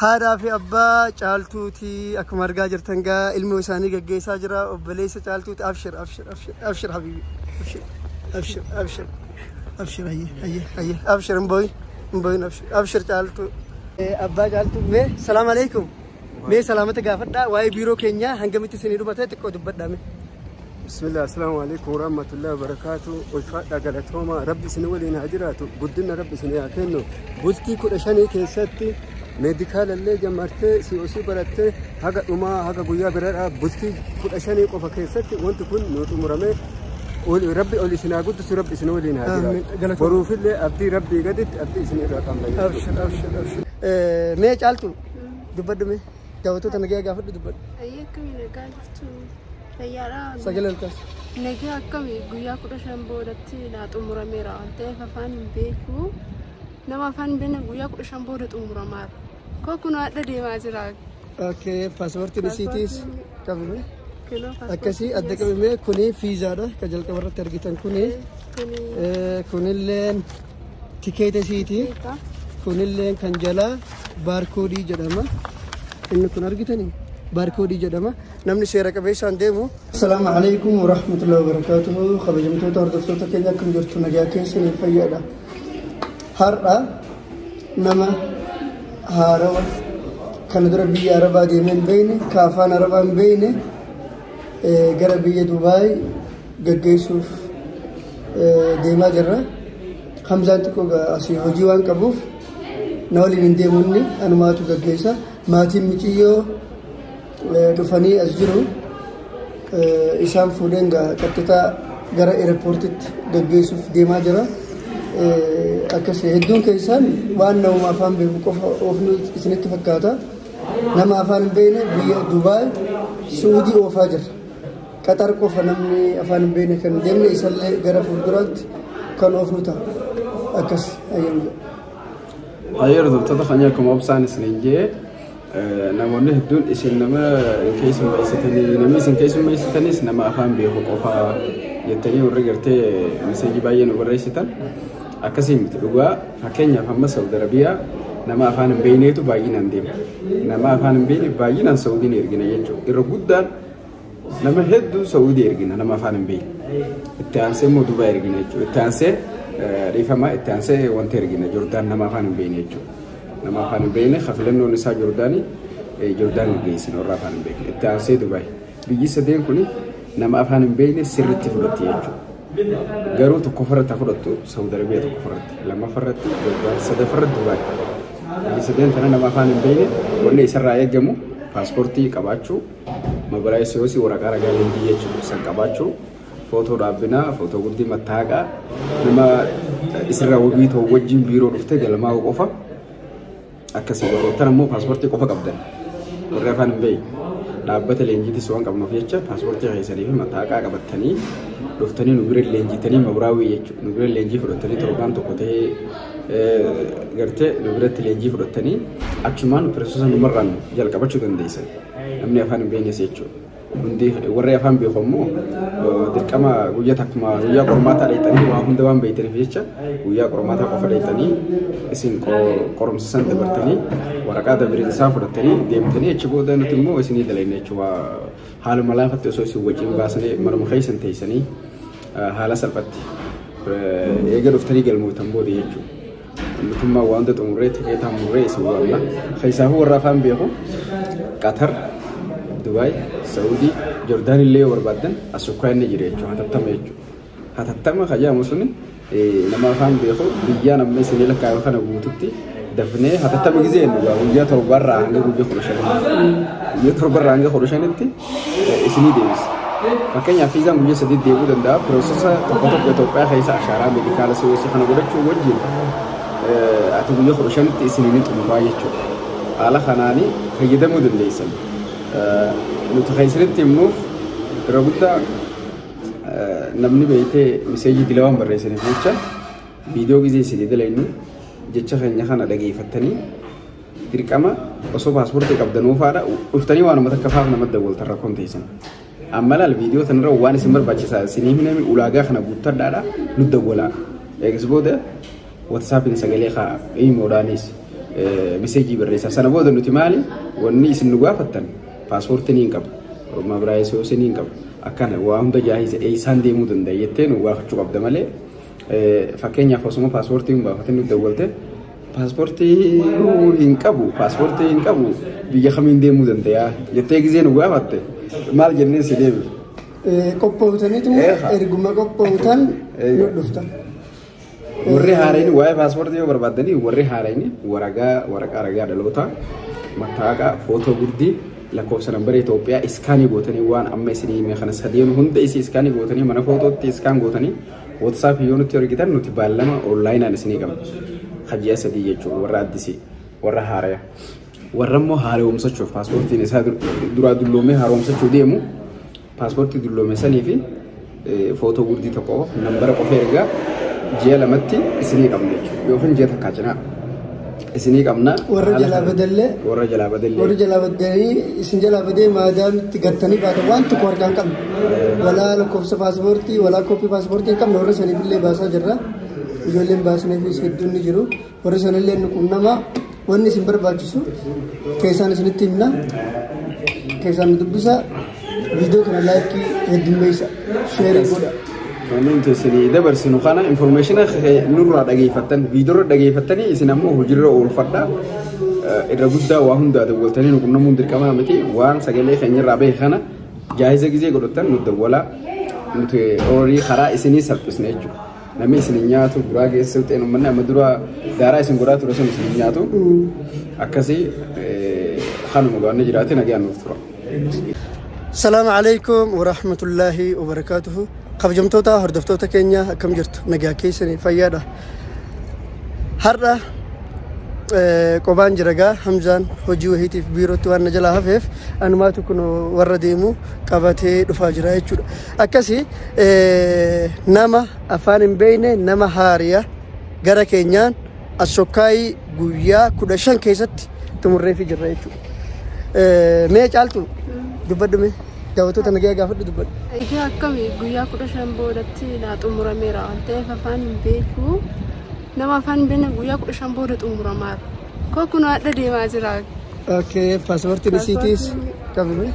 Haadhaa fi abbaa Caaltuuti akkuma argaa jirtan gaa ilmoo isaanii gaggeessaa jira. Obboleessa Caaltuuti. Abshir, abshir, abshir, abshir, habibi, abshir, abshir, abshir, abshir, hayyee, hayyee, hayyee, abshir, hin booyin, hin booyin, abshir, abshir Caaltuu. Abbaa Caaltuu, mee salaam alaikum. Mee salaamata gaafadhaa, waa'ee biiroo keenyaa hangamitti isinii dhubate xiqqoo dubbadhaa mee. Bismillah, assalamu alaikum warahmatullahi wabarakatuh. Ulfaadha, galatooma, Rabbi isin waliin haa jiraatu, guddina Rabbi isin haa kennu. Bultii 15 keessatti meedikaalallee jammartee, COC barattee, haga dhumaa haga guyyaa biraadhaa bultii 15 qofa keessatti wanti kun nu xumurame. Rabbi ol isin haa guddisu, Rabbi isin waliin haa jiraatu. Boruufillee abdii Rabbii gaditti abdii isin irraa qabna jechuudha. Abshir, abshir, abshir. Mee Caaltu, dubbadhu, mee daawwattoota nagaa gaafadhu, dubbadhu. Ayyee, akkamii, nagaa jirtu? Fayyaadhaa? Sagalee ol kaasi. Nagaa, akkamii? Guyyaa 15 boodatti naa xumurameera waan ta'eef afaan hin beeku. Nama afaan hin beekne guyyaa 15 booda xumuramaara. Koo kun hadha deemaa jira. Okay, paaspoortiin isiitiis qabime. Kinoo. Akkasii adda qabime. Kuni fiizaadha kan jalqaba irratti argitan kuni. Kuni. Kunilleen tikeeta isiiti. Kunilleen kan jalaa baarkoodii jedhama. Inni kun argitanii baarkoodii jedhama. Namni seera qabeessaan deemu. Asalaamu alaikum warahmatullahi wabarakaatuhu. Kabajamtoota hordoftoota keenya, akkam jirtu? Nagaa keessanii? Fayyaadha. Har'a nama haarawa kana dura biyya Arabaa deemee hin beekne, ka afaan Arabaa hin beekne, gara biyya Dubaay gaggeessuuf deemaa jirra. Hamzaan xiqqoo asii hojii waan qabuuf na waliin hin deemu, inni anumaatu gaggeessa. Maatiin miciyyoo dhufanii as jiru. Isaan fuudheen qaxxitaa gara airportitti gaggeessuuf deemaa jira. Akkas hedduun keessaan waan namuma afaan beeku qofa oofnu isinitti fakkaata. Nama afaan hin beekne biyya Dubaay, Suudii oofaa jira. Qaxar qofa namni afaan hin beekne kan deemne, isallee gara fuulduraatti kan oofnu ta'a. Akkas ayyamudha. Hayyee, hordoftoota keenya, akkuma obsaan isiniin jee, namoonni hedduun isin nama keessummeessitanii, namni isin keessummeessitanis nama afaan beeku qofaa jettanii warri gartee miseejii baay'ee nu barreessitan, akkasii miti dhugaa. Fakkeenyaaf amma Saudi Arabiyaa nama afaan hin beekneetu baay'inaan deema. Nama afaan hin beekne baay'inaan Saudiin ergina jechuudha. Irra guddaan nama hedduu Saudii ergina nama afaan hin beekne. Itti aansee immoo Dubaay ergina jechuudha. Itti aansee, dhiifama, itti aansee wanta ergina Jordaan, nama afaan hin beekne jechuudha. Nama afaan hin beekne filannoon isaa Jordaanii, Jordaan geessina warra afaan hin beekne. Itti aansee Dubaay. Biyyi sadeen kun nama afaan hin beekne sirriitti fudhatti jechuudha. Garuu tokkoffarratti fudhattu Saudi Arabiyaa tokkoffarratti, lammaffarratti Jordaan, sadaffarratti Dubaay. Biyyi sadeen tana nama afaan hin beekne wanni isarraa eegamu paaspoortii qabaachuu, mabaraa siyoosii, waraqaa ragaa leenjii jechuudha, san qabaachuu, footoo dhaabbinaa, footoo guddii mattaaqaa, nama isirraa wabii ta'u wajjin biiroo dhuftee galmaa'uu qofa. Akkasii warroottan ammoo paaspoortii qofa qabdan, warri afaan hin beekne, dhaabbata leenjiitis waan qabnuuf jecha paaspoortii keessanii fi mattaaqaa qabattanii dhuftanii nu bira leenjitanii, mabiraawii jechuudha, nu bira leenjii fudhattanii, torbaan tokko ta'ee gartee nu biratti leenjii fudhattanii achumaan pireesosa numarraan jalqabachuu dandeessan, namni afaan hin beeknes jechuudha. Hundi warri afaan beeku ammoo dirqama guyyaa takkuma guyyaa qormaataa dheeyxanii waa hunda waan beeytaniif jecha guyyaa qormaataa qofa dheeyxanii isin qoromsa san dabartanii, waraqaa dabrinsaa fudhattanii deemtanii, achi booda nuti immoo isinii dalayna jechuudha. Haaluma laafatti osoo isin wajjin baasanii manuma keessan teessanii haala salphatti eega dhuftanii galmootan booda jechuudha. Mootummaa waan hunda xumurree, tikeetaa murree isin waamna. Keessaafuu warra afaan beeku Qatar, Dubaay, Saudii, Jordaan illee yoo barbaaddan asukkaa inni jira jechuudha. Hatattama jechuudha. Hatattama kajaa'amu suni nama afaan beeku biyyaa namni isinii lakkaa'e kana guututti dafnee hatattama gizee jennu guyyaa 7rraa hanga guyyaa 15tti. Guyyaa 7rraa hanga 15tti isinii deebisa. Fakkeenyaaf fiizaan guyyaa 3 deebi'uu danda'a. Piroosesa tokko tokko Itoophiyaa keessa ashaaraa, meedikaala, COC kana godhachuu wajjin ati guyyaa 15tti isinii ni xumuraa jechuudha. Haala kanaanii fayyadamuu dandeessan. Nuti kan isinitti himnuuf irra guddaa namni beektee miseejii dilawaan barreessaniif jecha, viidiyoo gizee isinii dalaynu jecha keenya kana dhageeffattanii dirqama osoo paaspoortii qabdanuu faadha dhuftanii waanuma takka faaf namatti dawwaltan rakkoon teessan. Amma laal, viidiyoo sanarra waan isin barbaachisaa isinii himnami, ulaagaa kana guuttadhaadha nu dawwalaa. Eegas booda WhatsAppiin sagalee kaa, imoodhaanis Message barreessaa. Sana booda nuti maali wanni isin nu gaafattan paaspoortii ni hin qabu. Mabiraayisoo ni hin qabu. Akkana waa hunda jaahisa eessaan deemuu danda'a jettee nu gaafachuu qabda malee fakkeenyaaf osuma paaspoortii hin baafatin nutti dawwalte paaspoortii hin qabu paaspoortii hin qabu biyya kamiin deemuu danda'a jettee gizee nu gaafatte maal jennee si deebiif. Qophootaniitu erguma qophootan nu dhuftan. Warri haareen waa'ee paaspoortii yoo barbaaddanii warri haareen waraqaa waraqaa ragaa dhalootaa mattaaqa footoo gurdii lakkoofsa nambara Itoophiyaa iskaanii gootanii waan amma isinii hime kana sadeen hunda isii iskaanii gootanii mana footootti iskaan gootanii WhatsApp yoo nutti argitan nuti baallama onlaayinaan isinii qabna. Ji'a 3 jechuudha warra addisii warra haaraya. Warra immoo haaromsachuuf paaspoortiin isaa duraa dulloomee haaromsachuu deemu paaspoortii dulloome sanii fi footoo gurdii tokko nambara qofa ergaa ji'a 2tti isinii qabna jechuudha. Yookiin ji'a takkaa cinaa isinii qabna. Warra jalaa badallee. Warra jalaa badallee. Warra jalaa badallee isin jalaa badee maadaamitti gattanii baatan waan tokko harkaa hin qabne. Walaa lakkoofsa paaspoortii walaa kooppii paaspoortii hin qabne warra saniifillee baasaa jirra. Ijoolleen baasneefis hedduun ni jiru. Warra sanillee nu qunnama. Wanni isin barbaachisu keessaan isinitti himna. Keessaan nu dubbisa. Viidiyoo kana laayikii heddummeessa. Sheerii godha. Wanni nuti isinii dabarsinu kana information nurraa dhageeffattan viidiyoorra dhageeffattanii isin ammoo hojiirra oolfadha. Irra guddaa waa hundaa dawwaltanii nu qunnamuun dirqamaa miti waan sagalee keenyarraa bahe kana jaahiza gizee godhattan nu dawwalaa nuti horii karaa isinii salphisne jechuudha. Namni isin hin nyaatu guraa keessa ta'e uummanni amma dura daaraa isin godhaa ture sun isin hin nyaatu. Akkasii kanuma gaanne jiraate nagaan nuuf tura. Salaamu alaikum wa rahmatullahi wa barakaatuhu. Kabajamtoota hordoftoota keenya akkam jirtu nagaa keessanii fayyaadha. Har'a qobaan jira gaa Hamzaan hojii wahiitiif biirootti waan na jalaa hafeef anumaatu kun warra deemu qabatee dhufaa jira jechuudha. Akkasii nama afaan hin beekne nama haariya gara keenyaan asokkaayii guyyaa 15 keessatti xumurreefii jirra jechuudha. Mee caaltu dubbadhu mee daawwattoota nagaa gaafadhu dubbadhu. Egaa akkami guyyaa 15 boodatti naa xumurameera waan ta'eef afaan hin beeku. Nama afaan hin beekne guyyaa 15 booda xumuramaara. Koo kun haadha deemaa jira. Okay, paaspoortiin isiitiis qabime.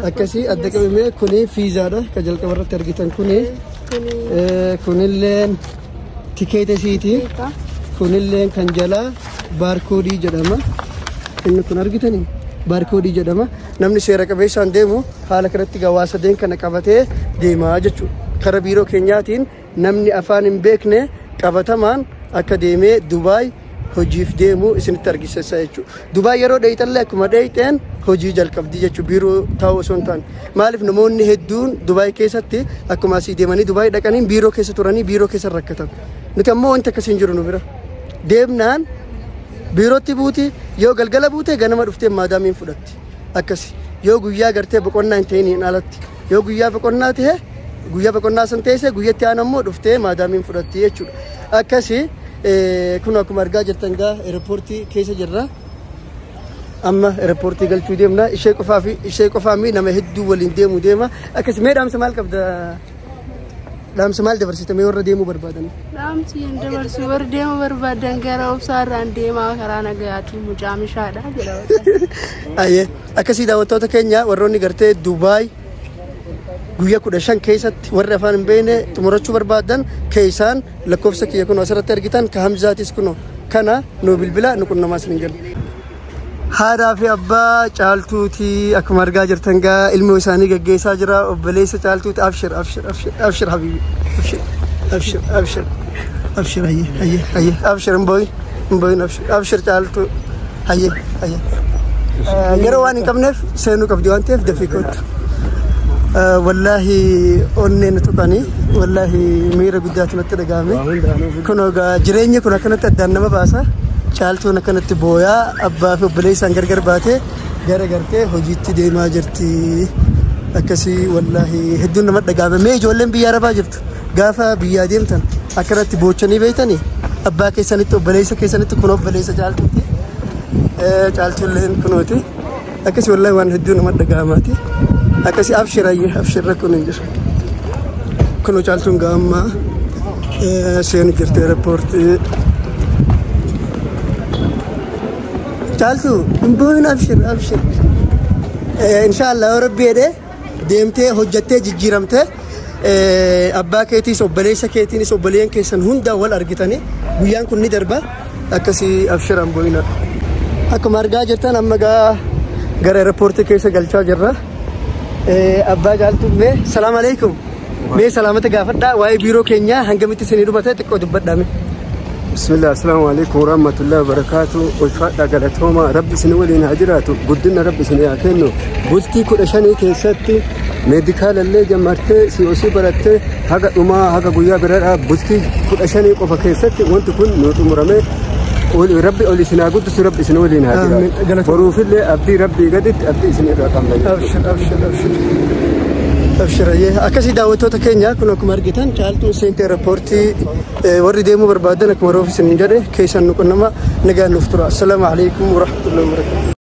Akkasii adda qabime kuni fiizaadha kan jalqaba irratti argitan kuni. Kunilleen tikeeta isiiti. Kunilleen kan jalaa baarkoodii jedhama. Inni kun argitanii baarkoodii jedhama. Namni seera qabeessaan deemu haala kanatti gaawaa sadeen kana qabatee deemaa jechuudha. Karaa biiroo keenyaatiin namni afaan hin beekne qabatamaan akka deemee Dubaay hojiif deemu isinitti argisiisa jechuudha. Dubaay yeroo dheeyxallee akkuma dheeyxeen hojii jalqabdi jechuudha biiroo taa'u osoo hin taane. Maaliif namoonni hedduun Dubaay keessatti akkuma asii deemanii Dubaay dhaqanii biiroo keessa turanii biiroo keessa rakkatan. Nuti ammoo wanti akkasii hin jiru nu bira. Deemnaan biirootti buuti yoo galgala buute ganama dhuftee maadaamiin fudhatti. Akkasi yoo guyyaa gartee boqonnaa hin ta'iniin alatti yoo guyyaa boqonnaa ta'e guyyaa boqonnaa san teessee guyyatti aan ammoo dhuftee maadaamiin fudhatti jechuudha. Akkasi kun akkuma argaa jirtan gaa eerpoortii keessa jirra. Amma eerpoortii galchuu deemna. Ishee qofaa fi ishee qofaa mi nama hedduu waliin deemu deema. Akkasi mee dhaamsa maal qabda? Dhaamsa maal dabarsite mee warra deemuu barbaadan? Dhaamsi hin dabarsu warra deemuu barbaadan gara obsaarraan deemaa karaa nagayaatiin mucaa mishaadha jedha. Ayyee akkasii daawwattoota keenya warroonni gartee Dubaay guyyaa 15 keessatti warri afaan hin beekne xumurachuu barbaadan keessaan lakkoofsa kiyya kun asirratti argitan ka Hamzaatis kun kana nu bilbila nu qunnamaa isin jenna. Haadhaa fi abbaa caaltuuti akkuma argaa jirtan gaa ilmoo isaanii gaggeessaa jira obboleessa caaltuuti abshir abshir abshir abshir habibi abshir abshir abshir abshir hayyee hayyee hayyee abshir hin booyin hin booyin abshir abshir caaltuu hayyee hayyee. Yeroo waan hin qabneef seenuu qabdi waan ta'eef dafii kootu. Wallaahi onnee nu tuqanii wallaahi miira guddaatu natti dhagahame. Kun egaa jireenyi kun akkanatti addaan nama baasa. Caaltuun akkanatti booyaa abbaa fi obboleessaan gargar baatee gara gartee hojiitti deemaa jirti. Akkasii wallaahi hedduun nama dhagahame. Mee ijoolleen biyya arabaa jirtu gaafa biyyaa deemtan akkanatti boochanii beektanii abbaa keessanitti obboleessa keessanitti kun obboleessa caaltuuti. Caaltuulleen kunooti. Akkasii wallaahi waan hedduu nama dhagahamaati. Akkasii abshir ayyee abshirra kun hin jiru. Kunoo caaltuun gaammaa seenu jirti eerpoortii. Caaltuu hin boo'in, abshir, abshir. Inshaallah yoo rabbi jedhee deemtee hojjattee jijjiiramtee abbaa keetiis obboleessa keetiinis obboleeyyan keessan hunda wal argitanii guyyaan kun ni darba akkasii abshir hin boo'ina. Akkuma argaa jirtan amma gaa gara airpoortii keessa galchaa jirra. Abbaa Caaltuu mee salaam alaikum. Mee salaamata gaafadhaa waa'ee biiroo keenyaa hangamitti isinii dubate xiqqoo dubbadhaa mee. Bismillah, assalamu alaikum warahmatullahi wabarakatuh. Ulfaadha galatooma rabbi isin waliin haa jiraatu. Guddina rabbi isin haa kennu. Bultii 15 keessatti meedikaalallee jammartee COC barattee haga dhumaa haga guyyaa biraadhaa bultii 15 qofa keessatti wanti kun nu xumurame. Rabbi ol isin haa guddisu, rabbi isin waliin haa jiraatu. Boruufillee abdii rabbii gaditti abdii isin irraa qabna. Abshir, abshir, abshir. Abshir, akkasii daawwattoota keenya kun akkuma argitan Caaltuun seentee airpoortii warri deemuu barbaadan akkuma roof isin jedhe keessan nu qunnama nagaan nuuf tura. Assalaamu alaikum warahmatullahi wabarakatuh.